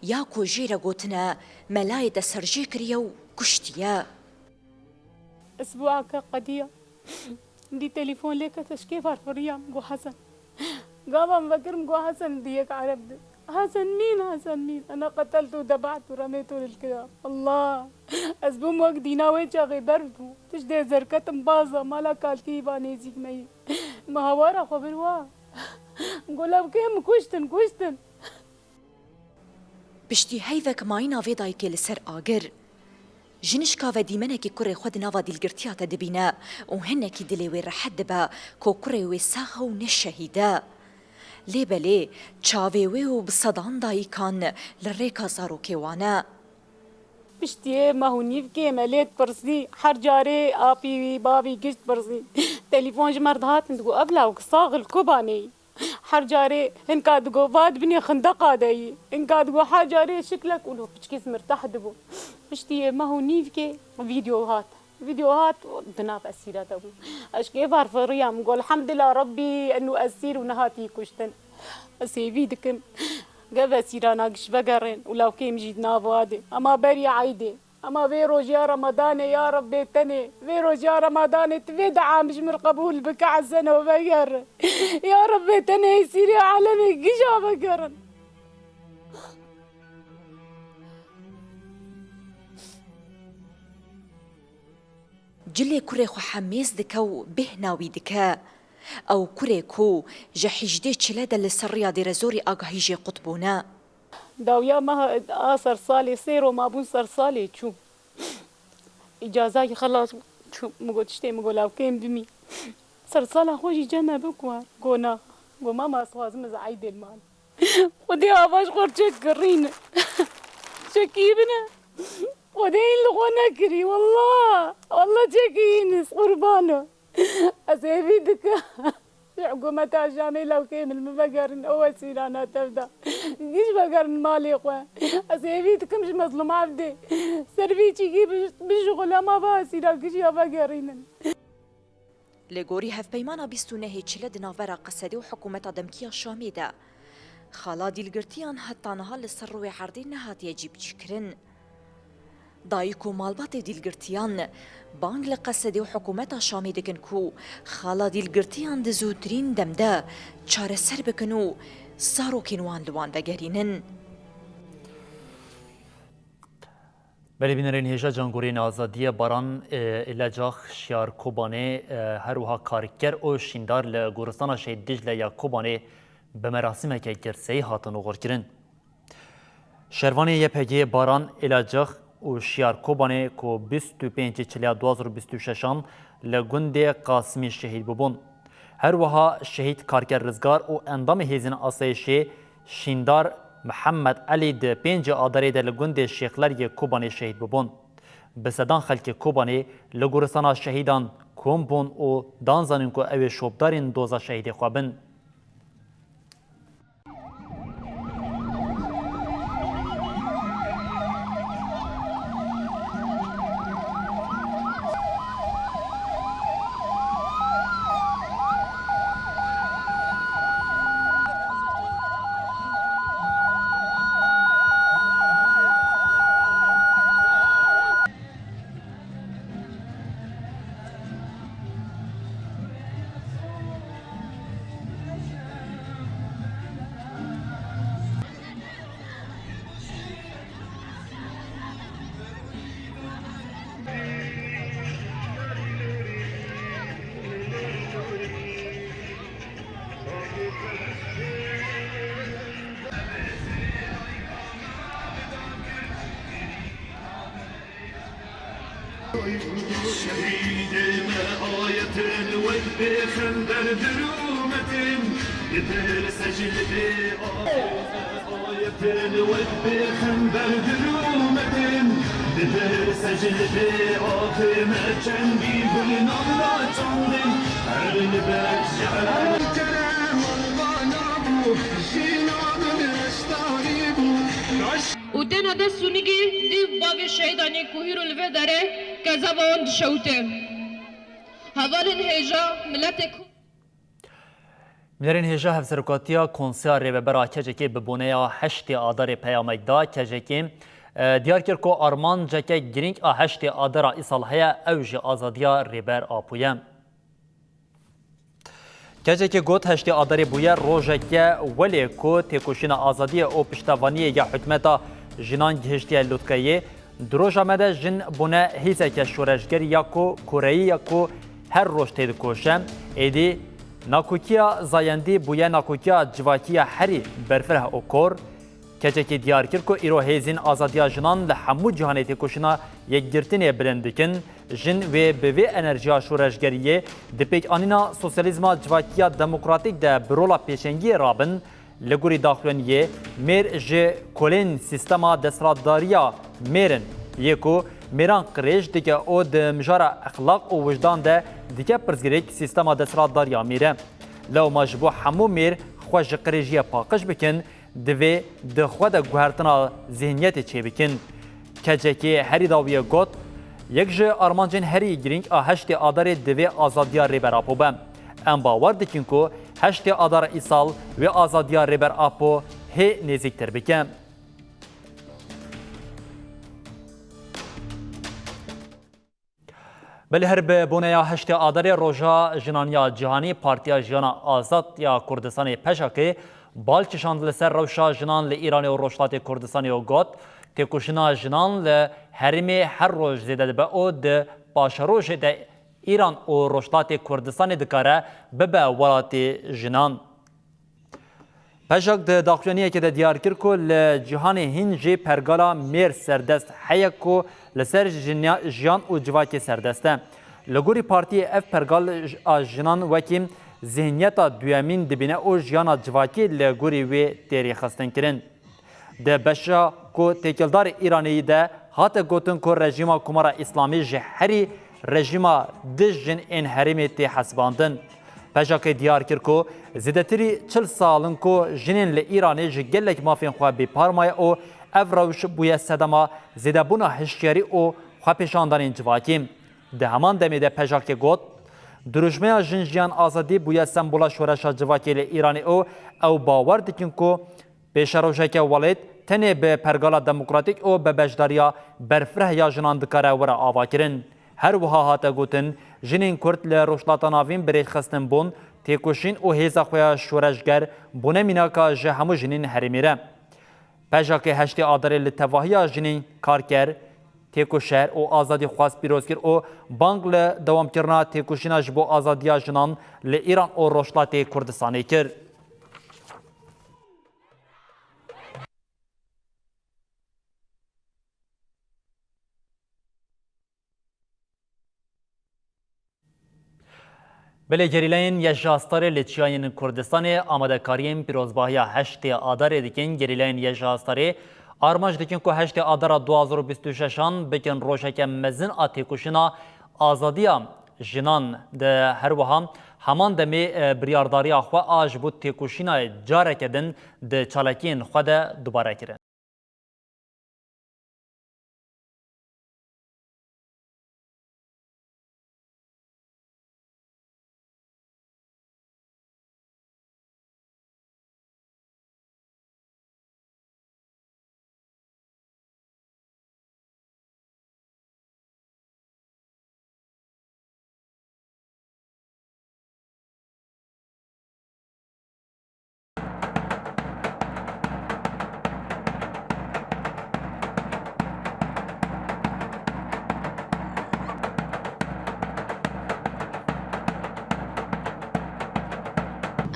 ya ku jê re gotine, melayê te serjê kiriye û kuştiye. Esbuaka qediya. Dî telefon lê kete, ji kê farfiriyam, got Hesen. Gava min vekirim, got Hesen, dî yek Ereb di. Hesen mîn, Hesen mîn. Ena qeteltu, debehtu, remêtu lil kira. Allah. Ez bûm wek dîna wê çaxê berf bû. Tiştê ez derketim baza mala kalkî va nêzîk me yî. Min hawara xwe bir wa. Got, lewkê min kuştin, kuştin. Piştî heyvek mayîna vê dayikê li ser agir. Ji nişka ve dîmenekî kurê xwe di nava dîlgirtiya te dibîne û hinekî dilê wê rehet dibe ku kurê wê sax e û ne şehîd e. Lê belê çavê wê û bi sedan dayikan li rêka zarokê wan e. Piştiyê meh û nîvkê me lê dipirsî, her carê apî wî, bavî giş dipirsî. Telefon ji me re dihatin, digot, ev lawik sax li ku banê yî? Her carê hinka digo, va di binê xindeqa de yî. Hinka digo, her carê şiklek û lo piçkî mirtah dibû. Piştî yê meh û nîvkê vîdeo hat. Vîdeo hat, di nav esîra de bû. Ez ji kê farfiriya min got, "Elhamdulillah Rabbî, enû esîr û nehatî kuştin." Ez hêvî dikim, gev esîrana giş vegerin û lawkê min jî di nav wa de. Ema berî eydê. Ema vê rojiya Ramadanê, ya Rabbê tenê, vê rojiya Ramadanê tu vê dua min ji min qebûl bike, ezeno vegerin. Ya Rabbê tenê esîrê alemê gija vegerin. Cilê kurê xwe hemêz dike û bêhna wî dike. Ew kurê ku ji hejdê çile de li ser riya dêrezorê agahî jê qut bûne. Dawiya meha a sersalê sê ro mabûn sersalê çû. Îcazayî xelas çû. Min got tiştê min got lawkêm bimî. Sersala xwe jî cem me bikwe. Go na. Go mama ez xwazim ez eydê li mal. Xwedê ava ji xwe çek kirîne. Çekî bine. Xwedê hîn li xwe nekirî. Wallah. Wallah çekî hîn iz qurbano. Ez hêvî dikim. Ji hikûmeta Şamê lewkê min, min vegerin ew esîrana tev de. Giş vegerin malê xwe. Ez hêvî dikim ji mezlûm evdê. Ser vî çîkî bij-, bijixulema va esîra giş ya vegerînin. Li gorî hevpeymana bîst û nehê çile di navbera Qesedê û hikûmeta demkî ya Şamê de, xala dîlgirtiyan heta niha li ser rûyê erdê nehatiye cîbicîkirin. Dayik û malbatê dîlgirtiyan bang li Qesedê û hikûmeta Şamê dikin ku xala dîlgirtiyan di zûtirîn dem de çareser bikin û zarokên wan li wan vegerînin. Belê bînerên hêja, cangorên Azadiyê Baran, e, Îlecax, Şiyar Kobanê, e, her wiha karker û şîndar li goristana Şehîd Dicle ya Kobanê bi merasîmeke girseyî hatin oxirkirin. Şervanê Y P G'ê Baran Îlecax û Şiyar Kobanê ku bîst û pêncê Çilya du hazar û bîst û şeşan li gundê Qasimî şehîd bûbûn. Her wiha şehîd karker rizgar û endamê hêzên asayişê Şîndar Mihemed Elî di pêncê Adarê de li gundê Şêxler yê Kobanê şehîd bûbûn. Bi sedan xelkê Kobanê li goristana şehîdan kom bûn û dan zanîn ku ew ê şopdarên doza şehîdê xwe bin. Şehîdê me ayetin wek pêxember dirûmetin, ditirse ji li bê ayetin wek pêxember dirûmetin, ditirse ji li bê axê me çendî gul nanda çandin, her li ber ji kerem Allah nabû, jîna min reştarî bû. Û têne dest û nigî dîv bavê şehîdanê ku hîro li vê derê kezeba wan dişewite. Hevalên hêja, miletê ku. Bînerên hêja, hevserokatiya Konseya Rêvebera K C K'ê bi boneya heştê Adarê peyamek da. K C K'ê, e, diyar kir ku armanceke girîng a heştê Adara îsal heye, ew jî azadiya Rêber Apo ye. K C K got, heştê Adarê bûye rojeke welê ku têkoşîna azadiyê û piştevaniyê ya hikûmeta jinan gihiştiye lotkeyê. Di roja me de jin bûne hêzeke şoreşgerî ya ku kureyî ya ku her roj têdikoşe. Êdî nakokiya zayendî bûye nakokiya civakî ya herî berfireh û kor. K C K diyar kir ku îro hêzên azadiya jinan li hemû cîhanê têkoşîna yekgirtinê bilind dikin. Jin wê bi vê enerjiya şoreşgeriyê di pêkanîna sosyalîzma civakî ya demokratîk de bi rola pêşengiyê rabin. Li gorî daxuyaniyê, mêr ji kolên sîstema desthilatdariya mêr in, yê ku mêran qirêj dike û di mijara exlaq û wijdan de dike pirsgirêk sîstema desthilatdariya mêr e. Lewma ji bo hemû mêr xwe ji qirêjiyê paqij bikin, divê di xwe de guhertina zîhniyetê çêbikin. K C K herî dawiyê got, yek ji armancên herî girîng a heştê Adarê divê azadiya Rêber Apo be. Em bawer dikin ku heştê Adara îsal wê azadiya Rêber Apo hê nêzîktir bike. Belê her bi boneya heştê Adarê Roja Jinan ya Cîhanî, Partiya Jiyana Azad ya Kurdistanê, PJAKê, bal kişand li ser rewşa jinan li Îranê û Rojhilatê Kurdistanê û got, têkoşîna jinan li herêmê her roj zêde dibe û di paşerojê de Îran û Rojhilatê Kurdistanê dikare bibe welatê jinan. PJAK di daxuyaniyekê de diyar kir ku li cîhanê hîn jî pergala mêr serdest heye ku li ser jinya-, jiyan û civakê serdest e. Li gorî partiyê ev pergal j-, a jinan wekî zîhniyeta duyemîn dibîne û jiyana civakî li gorî wê tê rêxistinkirin. Di beşa ku têkildarê Îranê de hate gotin ku rejîma Komara Îslamî ji herî rejîma dij jin ên herêmê tê hesibandin. PJAKê diyar kir ku zêdetirî çil sal in ku jinên li Îranê ji gelek mafên xwe bêpar maye û ev rewş bûye sedema zêdebûna hişyarî û xwepêşandanên civakî. Di heman demê de PJAKê got, dirûjmeya Jin Jiyan Azadî bûye sembola şoreşa civakê li Îranê û ew bawer dikin ku pêşerojeke welêt tenê bi pergala demokratîk û bi beşdariya berfireh ya jinan dikare were avakirin. Her wiha hate gotin, jinên Kurd li Rojhilata Navîn bi rêxistin bûn, têkoşîn û hêza xwe ya şoreşger bûne mînaka ji hemû jinên herêmê re. PJAKê heştê Adarê li tevahiya jinên karker, têkoşer û azadîxwaz pîroz kir û bang li dewamkirina têkoşîna ji bo azadiya jinan li Îran û Rojhilatê Kurdistanê kir. Belê gerîlayên YJA Starê li çiyayên Kurdistanê amadekariyên pîrozbahiya heştê Adarê dikin. Gerîlayên YJA Starê armanc dikin ku heştê Adara du hazar û bîst û şeş an bikin rojeke mezin a têkoşîna azadiya jinan. Di her wiha heman demê, e, biryardariya xwe a ji bo têkoşîna careke din di çalakiyên xwe de dubare kirin.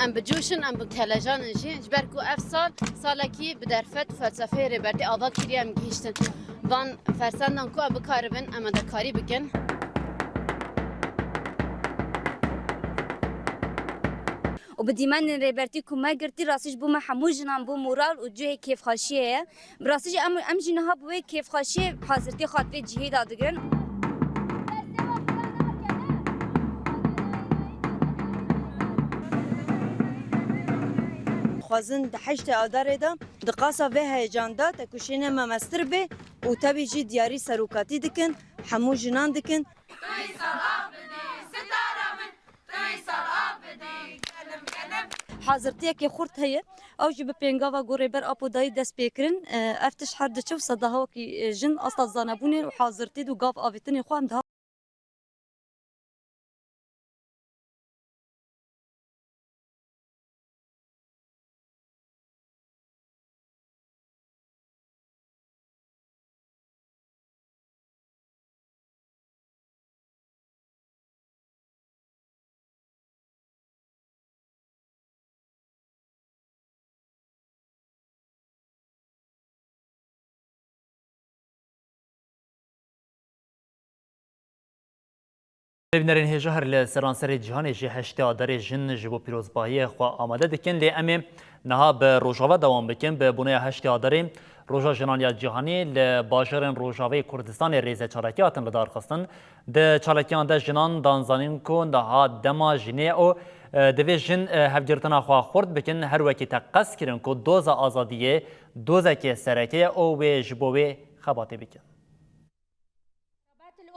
Em bi coş in, em bi kelejan in jî, ji ber ku ev sal salekî bi derfet û felsefeyê Rêbertî ava kiriye, em gihîştin van fersendan ku em bikaribin amadekarî bikin. Û bi dîmenên Rêbertî ku me girtî, rastî ji bo me hemû jinan bû moral û cihê kêfxweşiyê ye. Bi rastî jî em, em jî niha bi wê kêfxweşiyê hazirtî xwe di vê cihê de digirin. Dixwazin di heştê Adarê de di qasa vê heyecan de têkoşînê me mestir bê û tevî jî diyarî serokatî dikin, hemû jinan dikin. Tu îsal av bidî, sitara min, tu îsal av bidî, genim, genim. Hazirtiyekê xurt heye. Ew jî bi pêngava ku Rêber Apo dayî dest pê kirin. E, ev tişt her diçe û sedaha wekî, e, jin asta zanebûnê û hazirtî û gav avêtinê xwe em diha. Bînerên hêja, her li seranserê cîhanê jî heştê Adarê jin ji bo pîrozbahiyê xwe amade dikin, lê em ê niha bi Rojava dewam bikin. Bi boneya heştê Adarê, Roja Jinan ya Cîhanî, li bajarên Rojavayê Kurdistanê rêze çalakî hatin lidarxistin. Di çalakiyan de jinan dan zanîn ku niha dema jinê ye û Divê jin hevgirtina xwe xurt bikin, her wekî teqez kirin ku doza azadiyê dozeke sereke ye û wê ji bo wê xebatê bikin.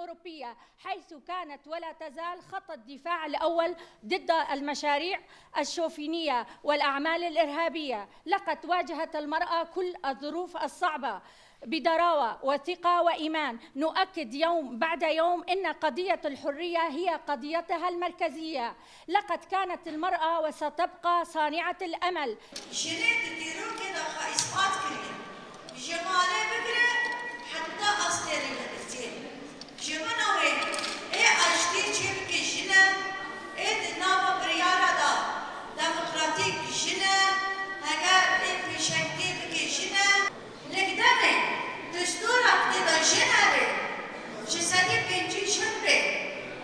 الأوروبية، حيث كانت ولا تزال خط الدفاع الأول ضد المشاريع الشوفينية والأعمال الإرهابية. لقد واجهت المرأة كل الظروف الصعبة بضراوة وثقة وإيمان. نؤكد يوم بعد يوم إن قضية الحرية هي قضيتها المركزية. لقد كانت المرأة وستبقى صانعة الأمل. Jinê di dîrokê de xwe îspat kiriye. Ji malê bigire heta astêrê vedirtiyê. Ji bona wê ê aştî çêbike jin e, ê di nava biryara de demokratîk jin e, heger ê pêşengtî bike jin e. Lê demê destûra ku tê de jin hebe, ji sedî pêncî jin be,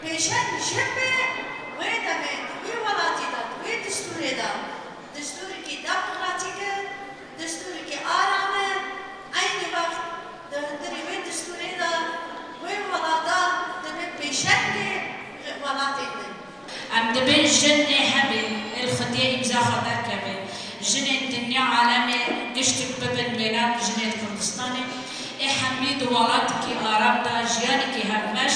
pêşeng jin be, wê demê di wî welatî de, di wî destûrê de, destûrekî demokratîk e, destûrekî aram e, eynî wext di hundirê wê destûrê de wê welata divê pêşengê welatê be. Em dibên jin ê hebê, ê li xwediyê îmza xwe derkeve. Jinên dinya alemê giştik bibin wêna jinê li Kurdistanê. Ê hemî di welatekî aram de jiyanekî hevbeş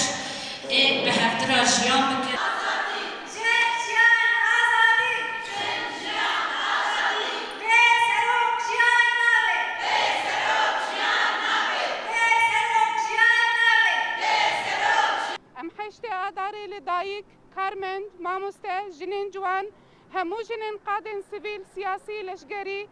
ê bi hevdira jiyan bikin. Azadî! Jin, jiyan, azadî! Jin, jiyan, azadî! Bê serok jiyan nabe! Bê serok jiyan nabe! Bê serok jiyan nabe! Bê serok jiyan Em heştê Adarê li dayik, karmend, mamoste, jinên ciwan, hemû jinên qadên sivîl, siyasî, leşgerî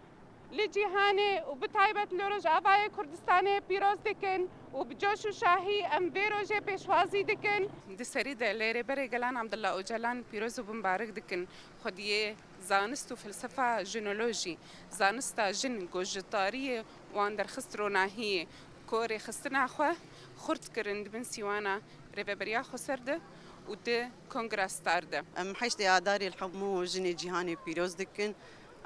li cîhanê û bi taybet li Rojavayê Kurdistanê pîroz dikin û bi coş û şahî em vê rojê pêşwazî dikin. Di serî de li Rêberê Gelan Abdullah Ocalan pîroz û bimbarik dikin. Xwediyê zanist û felsefa jinolojî, zanista jin ku ji tariyê wan derxist ronahiyê, ku rêxistina xwe xurt kirin di bin sîwana Rêveberiya Xweser de û di Kongra Star de. Em heştê Adarê li hemû jinê cîhanê pîroz dikin.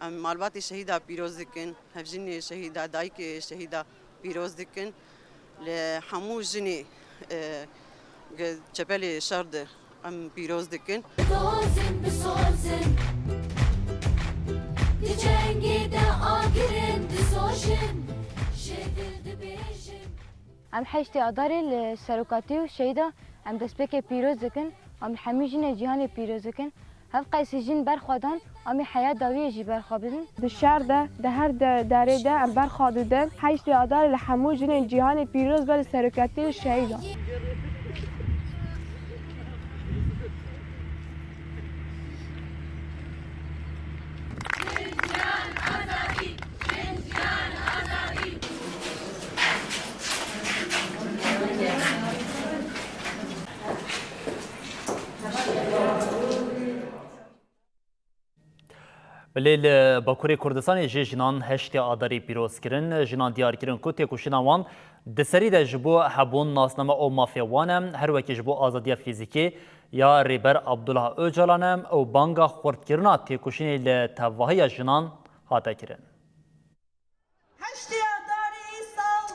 Em malbatê şehîda pîroz dikin. Hevjinê şehîda, dayikê şehîda pîroz dikin. Li hemû jinê, e, ge-, çepelê şer de em pîroz dikin. Dozin bisozin, di cengê de agirin dizojin, ji dil dibêjin. Em heştê Adarê li serokatî û şehîda em destpêkê pîroz dikin, em li hemî jinê cîhanê pîroz dikin. Hev qeysî jin berxwe dan, em ê heya dawiyê jî berxwe bidin. Di şer de, di her de-, derê de em berxwe didin. Heştê Adarê li hemû jinên cîhanê pîroz be li serokatî û şehîdan. Belê li Bakurê Kurdistanê jî jinan heştê Adarê pîroz kirin. Jinan diyar kirin ku têkoşîna wan di serî de ji bo hebûn, nasname û mafê wan e, her wekî ji bo azadiya fîzîkî ya Rêber Abdullah Ocalan e û banga xurtkirina têkoşînê li tevahiya jinan hate kirin. Heştê Adarê îsal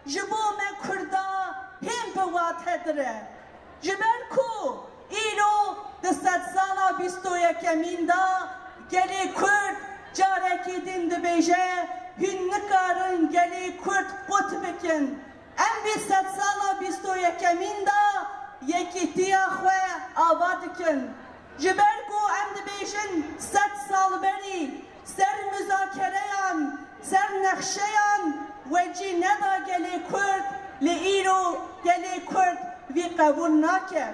ji bo me Kurda hîn bi watedir e. Ji ber ku îro di sedsala bîst û yekemîn de gelê Kurd carekî din dibêje, hûn nikarin gelê Kurd qut bikin. Em vî sedsala bîst û yekemîn de yekîtiya xwe ava dikin. Ji ber ku em dibêjin sed sal berî ser muzakereyan, ser nexşeyan wecî neda gelê Kurd, lê îro gelê Kurd vî qebûl nake.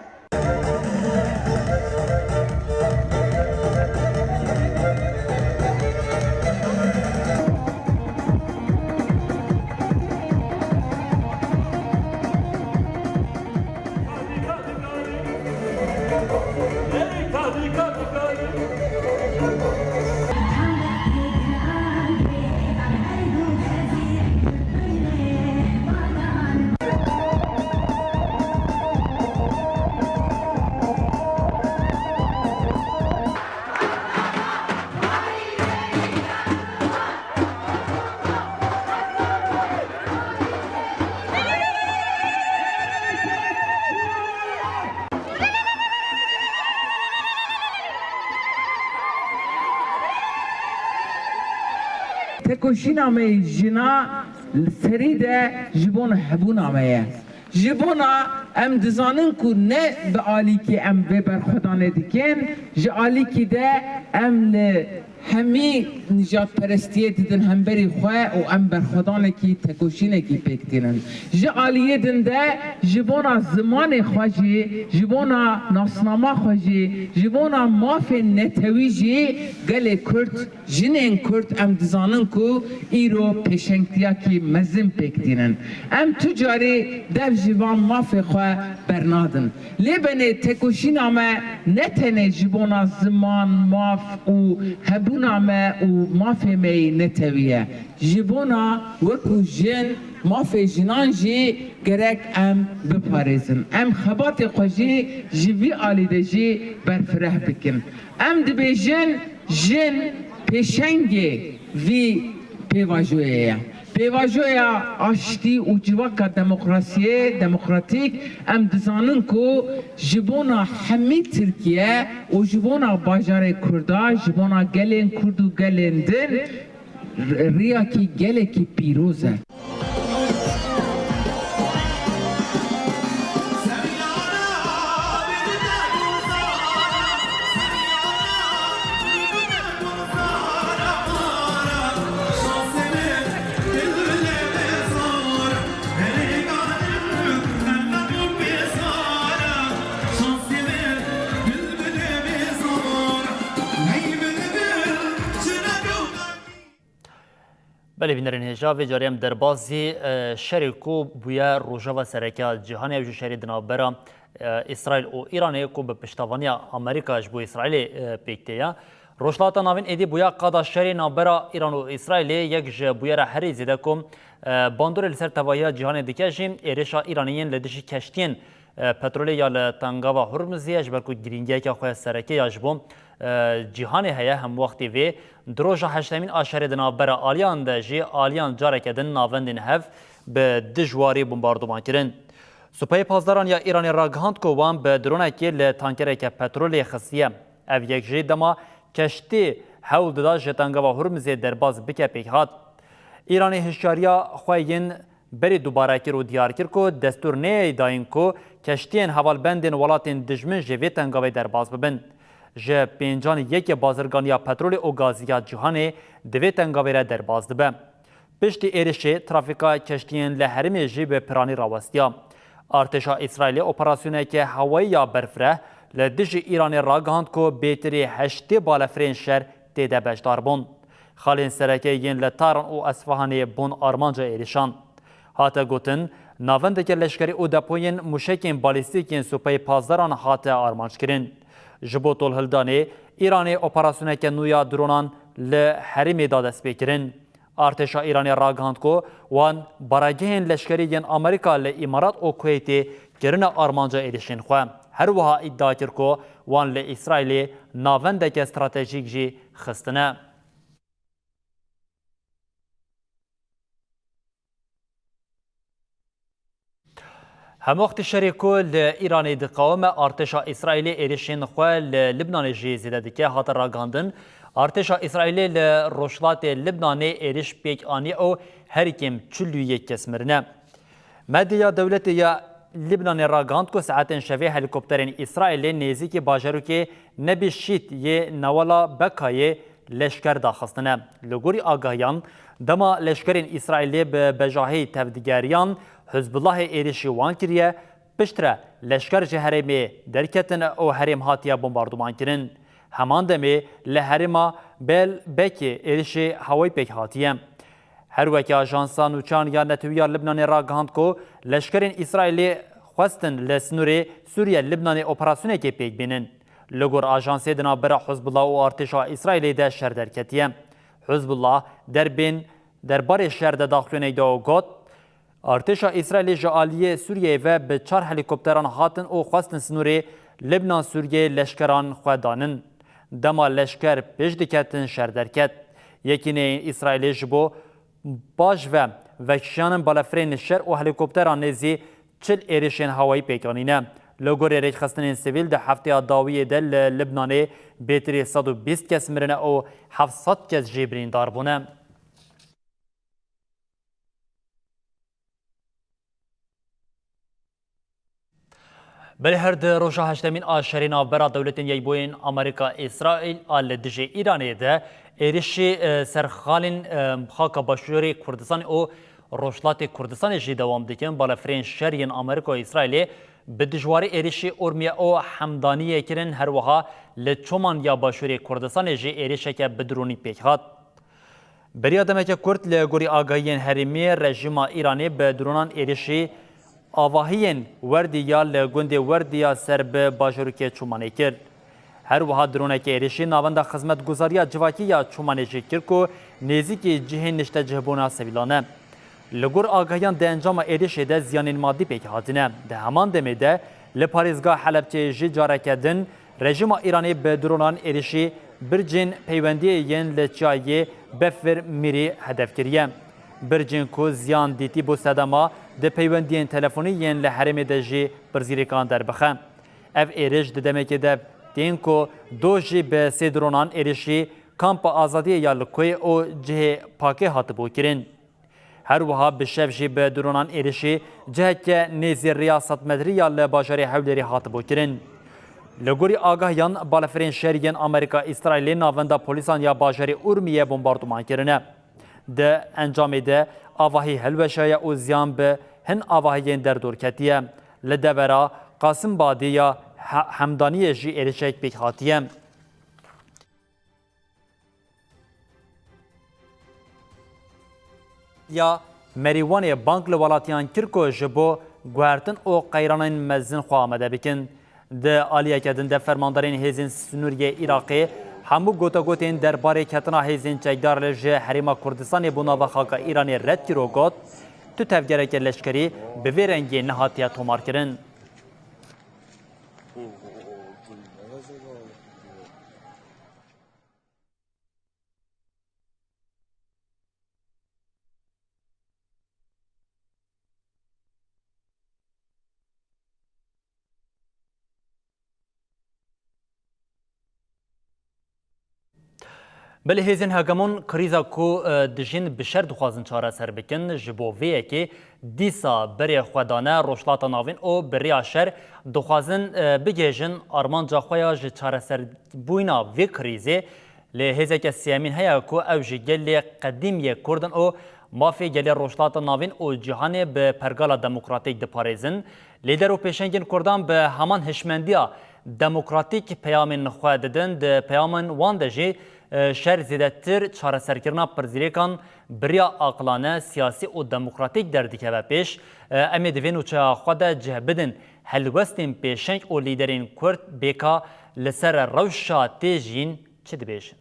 Şîna me yê jina li serî de ji bona hebûna me ye. Ji bona em dizanin ku ne bi alîkî em vê berxwedanê dikin, ji alîkî de em li hemî nijadperestiyê didin hemberî xwe û em berxwedanekî, tekoşînekî pêk tînin. Ji aliyê din de ji bona zimanê xwe jî, ji bona nasnama xwe jî, ji bona mafên netewî jî gelê Kurd, jinên Kurd em dizanin ku îro pêşengtiyakî mezin pêk tînin. Em tu carî dev ji van mafê xwe bernadin. Lê benê tekoşîna me ne tenê ji bona ziman, maf û hebûna me û mafê me yê netewî ye. Ji bona wekû jin, mafê jinan jî gerek em biparêzin. Em xebatê xwe jî ji vî alî de jî berfireh bikin. Em dibêjin jin pêşengê vî pêvajoyê ye. Pêvajoya aştî û civaka demokrasiyê, demokratîk, em dizanin ku ji bona hemî Tirkiye û ji bona bajarê Kurda, ji bona gelên Kurd û gelên din riyakî gelekî pîroz e. Belê bînerên hêja, vê carî em derbasî, e, şerê ku bûye rojeva sereke ya cîhanê, ew jî şerê di navbera, e, Îsraîl û Îranê ku bi piştevaniya Amerîka ji bo Îsraîlê, e, pêk tê ye. Rojhilata Navîn êdî bûye qada şerê navbera Îran û Îsraîlê yek ji bûyera herî zêde ku, e, bandorê li ser tevahiya cîhanê dike jî êrişa Îranê yên li dijî keştiyên e, petrolê ya li Tengava Hurmizê ye, ji ber ku girîngiyeke xwe sereke ya ji bo, e, cîhanê heye. Hemwextî vê di roja heştemîn a şerê di navbera aliyan de jî aliyan careke din navendên hev bi dijwarî bombarduman kirin. Supayê Pasdaran ya Îranê ragihand ku wan bi dronekê li tankereke petrolê xistiye. Ev yek jî dema keştî hewl dida ji Tengava Hurmizê derbas bike pêk hat. Îranê hişyariya xwe yên berê dubare kir û diyar kir ku destûr neyê dayîn ku keştiyên hevalbendên welatên dijmin ji vê tengavê derbas bibin. Ji pêncan yekê bazirganiya petrolê û gazê ya cîhanê di vê tengavê re derbas dibe. Piştî êrişê, trafîka keştiyên li herêmê jî bi piranî rawestiya. Artêşa Îsraîlê operasyoneke hewayî ya berfireh li dijî Îranê ragihand ku bêtirî heştê balefirên şer tê de beşdar bûn. Xalên sereke yên li Tahran û Esfahanê bûn armanca êrişan. Hate gotin, navendeke leşkerî û depoyên mûşekên balîstîk yên Supayê Pasdaran hate armanc kirin. Ji bo tolhildanê, Îranê operasyoneke nû ya dronan li herêmê da destpêkirin. Artêşa Îranê ragihand ku wan baragehên leşkerî yên Amerîka li Îmarat û Kuweytê kirine armanca êrişên xwe. Her wiha îdia kir ku wan li Îsraîlê navendeke stratejîk jî xistine. Hemwextî şerê ku li Îranê diqewime, artêşa Îsraîlê êrişên xwe li Libnanê jî zêde dike, hate ragihandin. Artêşa Îsraîlê li rojhilatê Libnanê êriş pêk aniye û herî kêm çil û yek kes mirine. Medya dewletê ya Libnanê ragihand ku saetên şevê helîkopterên Îsraîlê nêzîkî bajarokê Nebî Şît yê newala Bekayê leşker daxistine. Li gorî agahiyan, dema leşkerên Îsraîlê bi bejahî tevdigeriyan, Hizbullahê êrişî wan kiriye, piştre leşker ji herêmê derketin û herêm hatiye bombardumankirin. Heman demê li herêma Bel Bekê êrişê hewayî pêk hatiye. Her weke Ajansa Nûçan ya Netewî ya Libnanê ragihand ku leşkerên Îsraîlê xwestin li sinûrê Sûriye-Libnanê operasyonekê pêk bînin. Li gor ajansê di navbera Hizbullah û artêşa Îsraîlê de şer derketiye. Hizbullah derbên derbarê şer de daxuyanekî da û got, Artêşa Îsraîlê ji aliyê Sûriyeyê ve bi çar helîkopteran hatin û xwestin sinûrê Libnan-Sûriyeyê leşkeran xwe danin. Dema leşker pêş diketin şer derket. Yekîneyên Îsraîlê ji bo baş ve vekişiyanin balefirên şer û helîkopteran nêzî çil êrişên hewayî pêk anîne. Li gorî rêkxistinên sivîl di hefteya dawiyê de li Libnanê bêtirî sed û bîst kes mirine û heft sed kes jî birîndar bûne. Belê her di roja heştemîn a şerê navbera dewletên Yekbûyên Amerîka-Îsraîl a li dijî Îranê de êrişî, e, ser xalên, e, xaka Başûrê Kurdistanê û Rojhilatê Kurdistanê jî dewam dikin. Balafirên şer yên Amerîka û Îsraîlê bi dijwarî êrişî Urmiye û Hemdaniyê kirin, her wiha li Çoman ya Başûrê Kurdistanê jî êrişeke bi dronî pêk hat. Beriya demeke kurt li gorî agahiyên herêmî, rejîma Îranê bi dronan êrişî avahiyên Werdî ya li gundê Werdî ya ser bi bajarokê Çomanê kir. Her wiha droneke êrişî navenda xizmetguzariya civakî ya Çomanê jî kir ku nêzîkî cihê niştecihbûna sivîlan e. Li gor agahiyan di encama êrişê de ziyanên madî pêk hatine. Di heman demê de li parêzgeha Helebçeyê jî careke din rejîma Îranê bi dronan êrişî bircên peywendiyê yên li Çiyayê Befir Mîrî hedef kiriye. Bircên ku ziyan dîtî bû sedema di peywendiyên telefonî yên li herêmê de jî pirsgirêkan derbixe. Ev êriş di demekê de tên ku do jî bi sê dronan êrişî Kampa Azadiyê ya li Koyê û cihê Pakê hatibû kirin. Her wiha bi şev jî bi dronan êrişî ciheke nêzî rêya sed metrî ya li bajarê Hewlêrê hatibû kirin. Li gorî agahiyan, balafirên şer yên Amerîka Îsraîlê navenda polîsan ya bajarê Urmiyê bombarduman kirine. Di encamê de avahî hilweşaye û ziyan bi hin avahiyên derdor ketiye. Li devera Qasimbadê ya He-, Hemdaniyê jî êrişek pêk hatiye. Ya Merîwanê bang li welatiyan kir ku ji bo guhertin û qeyranên mezin xwe amade bikin. Di aliyeke din de fermandarên hêzên sinûriyê Iraqê hemû gotagotên derbarê ketina hêzên çekdar li ji Herêma Kurdistanê bo nava xaka Îranê red kir û got, tu tevgereke leşkerî bi vê rengê nehatiye tomarkirin. Belê hêzên hegemon krîza ku, e, dijîn bi şer dixwazin çareser bikin, ji bo vê yekê dîsa berê xwe dane Rojhilata Navîn û bi rêya şer dixwazin, e, bigihêjin armanca xwe ya ji çareserbûyîna vê krîzê. Lê hêzeke sêyemîn heye ku ew jî gelê qedîm yê Kurd in û mafê gelê Rojhilata Navîn û cîhanê bi pergala demokratîk diparêzin. Lîder û pêşengên Kurdan bi heman hişmendiya demokratîk peyamên xwe didin. Di peyamên wan de jî, e, şer zêdetir çareserkirina pirsgirêkan bi riya aqilane, siyasî û demokratîk derdikeve pêş. E, em ê di vê nûçeya xwe de cih bidin helwestên pêşeng û lîderên Kurd bêka li ser rewşa têjiyîn çi dibêjin.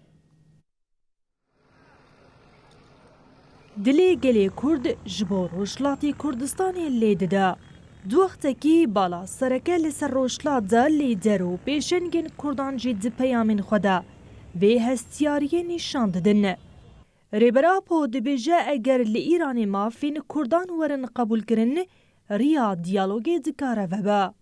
Dilê gelê Kurd ji bo Rojhilatê Kurdistanê lê dide. Di wextekî bala sereke li ser Rojhilat de lîder û pêşengên Kurdan jî di peyamên xwe de vê hestiyariyê nîşan didin. Rêber Apo dibêje eger li Îranê mafên Kurdan werin qebûlkirin, riya diyalogê dikare vebe.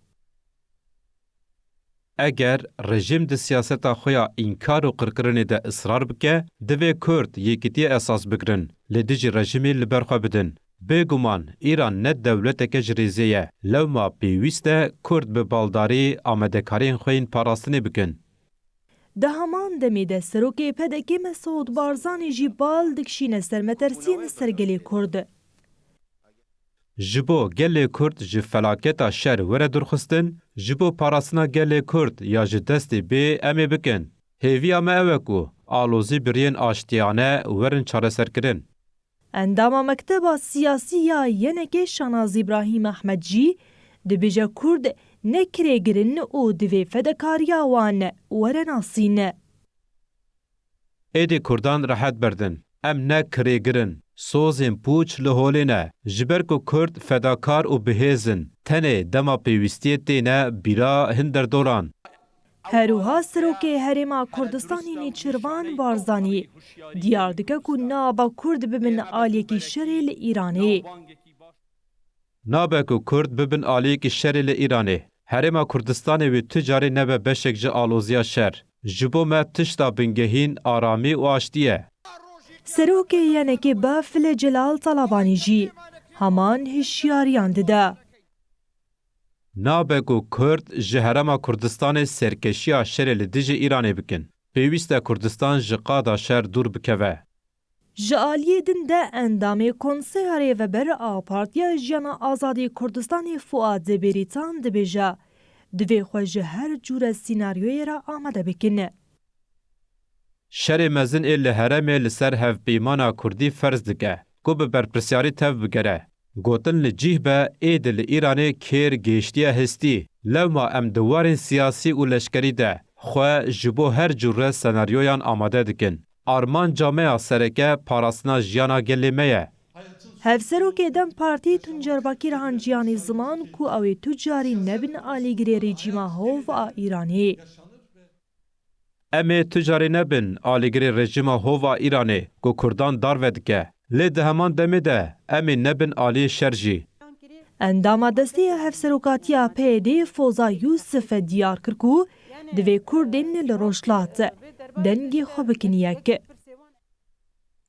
Eger rejîm di siyaseta xwe ya înkar û qirkirinê de israr bike, divê Kurd yekîtiyê esas bigirin, li dijî rejîmê li ber xwe bidin. Bêguman Îran ne dewleteke ji rêzê ye, lewma pêwîst e Kurd bi baldarî amadekariyên xwe yên parastinê bikin. Di heman demê de Serokê P D K Mesûd Barzanî jî bal dikişîne ser metirsiyên li ser gelê Kurd. Ji bo gelê Kurd ji felaketa şer were dûrxistin, ji bo parastina gelê Kurd ya ji destê bê em ê bikin. Hêviya me ew e ku alozî bi riyên aştiyane werin çareserkirin. Endama Mekteba Siyasî ya Y N K Şanaz Îbrahîm Ehmed jî dibêje Kurd ne kirêgir in û divê fedakariya wan were nasîn. Êdî Kurdan rehet berdin. Em ne kirêgir in. Sozên pûç li holê ne. Ji ber ku Kurd fedakar û bihêz in, tenê dema pêwîstiyê têne bîra hin derdoran. Her wiha Serokê Herêma Kurdistanê Nêçîrvan Barzanî diyar dike ku nabe Kurd bibin aliyekî şerê li Îranê. Nabe ku Kurd bibin aliyekî şerê li Îranê. Herêma Kurdistanê wê tu carê nebe beşek ji aloziya şer. Ji bo me tişta bingehîn aramî û aştî ye. Serokê Y N K Bafile Celal Talabanî jî heman hişyariyan dide. Nabe ku Kurd ji Herêma Kurdistanê serkeşiya şerê li dijî Îranê bikin. Pêwîst e Kurdistan ji qada şer dûr bikeve. Ji aliyê din de endamê Konseya Rêveber a Partiya Jiyana Azadî Kurdistanê Fuad Bêrîtan dibêje, divê xwe ji her cûre sînaryoyê re amade bikin. Şerê mezin ê li herêmê li ser hevpeymana Kurdî ferz dike ku bi berpirsyarî tev bigere. Gotin li cih be, êdî li Îranê kêr gihiştiye hestî. Lewma em di warên siyasî û leşkerî de xwe ji bo her cûre senaryoyan amade dikin. Armanca me ya sereke parastina jiyana gelê me ye. Hevserokê DEM Partî Tuncer Bakîr Hanciyanî ziman ku ew ê tu carî nebin alîgirê rejîma hov a Îranê. Em ê tu carî nebin alîgirê rejîma hov a Îranê ku Kurdan darve dike. Lê di heman demê de em ê nebin aliyê şer jî. Endama desteya hevserokatiya P Y D Foza Yusuf diyar kir ku divê Kurdên li Rojhilat dengê xwe bikin yek.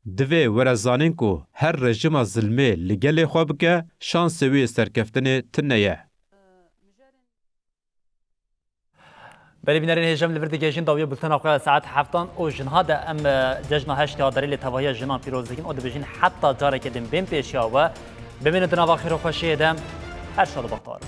Divê were zanîn ku her rejîma zilmê li gelê xwe bike, şansê wî yê serkeftinê tune ye. Belê bînerên hêja, em li vir digihêjin dawiya bultena xwe ya saet heftan û ji niha de em, e, cejna heştê Adarê li tevahiya jinan pîroz dikin û dibêjin heta careke din bên pêşiya we. Bimînin di nava xêr û xweşiyê de. Her şad û bextewar.